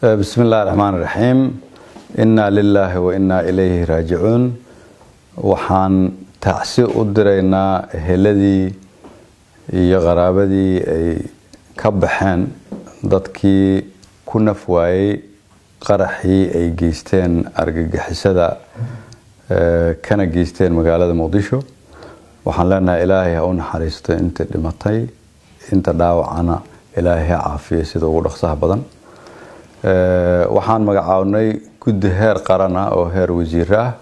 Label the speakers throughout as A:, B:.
A: Bismi illahi raxmaan raxiim. Innaa lilaahi wa innaa ilayhi raajicuun. Waxaan tacsi u diraynaa eheladii iyo qaraabadii ay ka baxeen dadkii ku naf waayey qaraxii ay geysteen argagixisada, kana geysteen magaalada Muqdisho. Waxaan leenahay, Ilaahay ha u naxariisto inta dhimatay, inta dhaawacana Ilaahay ha caafiyo sida ugu dhaqsaha badan. Waxaan magacaabnay guddi heer qaran ah oo heer wasiir ah,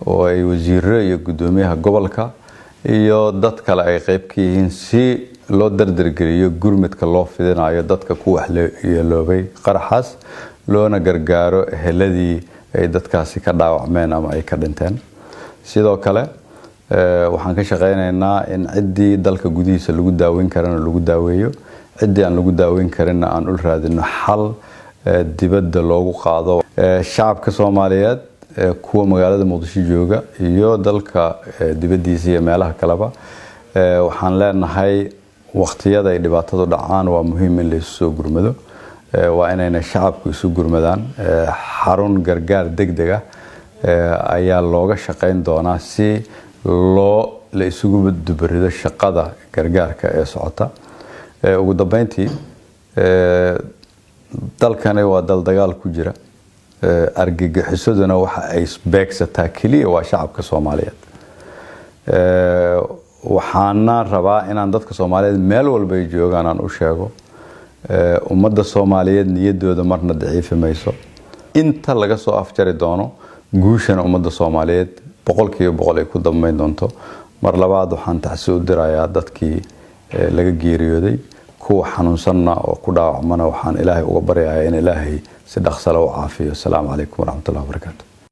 A: oo ay wasiiro iyo guddoomiyaha gobolka iyo dad kale ay qeyb ka yihiin, si loo dardargeliyo gurmudka loo fidinayo dadka ku waxyeeloobay qaraxaas, loona gargaaro eheladii ay dadkaasi ka dhaawacmeen ama ay ka dhinteen. Sidoo kale, waxaan ka shaqeynaynaa in ciddii dalka gudihiisa lagu daaweyn karana lagu daaweeyo, ciddii aan lagu daaweyn karinna aan ul raadino xal dibadda loogu qaado. Shacabka Soomaaliyeed, kuwa magaalada Muqdisho jooga iyo dalka dibaddiisa iyo meelaha kaleba, waxaan leenahay, waqtiyada ay dhibaatadu dhacaan waa muhiim in la isu soo gurmado. Waa inayna shacabku isu gurmadaan. Xarun gargaar deg deg ah ayaa looga shaqeyn doonaa si loo la isugu dubarido shaqada gargaarka ee socota. Ugu dambeyntii, dalkani waa dal dagaal ku jira. Argagixisaduna waxa ay beegsataa keliya waa shacabka Soomaaliyeed. Waxaana rabaa inaan dadka Soomaaliyeed meel walba ay joogaan aan u sheego, ummadda Soomaaliyeed niyadooda marna daciifi mayso inta laga soo afjari doono. Guushana ummadda Soomaaliyeed 100% ay ku dambeyn doonto. Mar labaad waxaan tacsi u dirayaa dadkii laga geeriyooday. Kuwa xanuunsanna oo ku dhaawacmana waxaan Ilaahay uga baryayaa in Ilaahay si dhaqsale u caafiyo. Asalaamu calaykum waraxmatullahi wabarakaatu.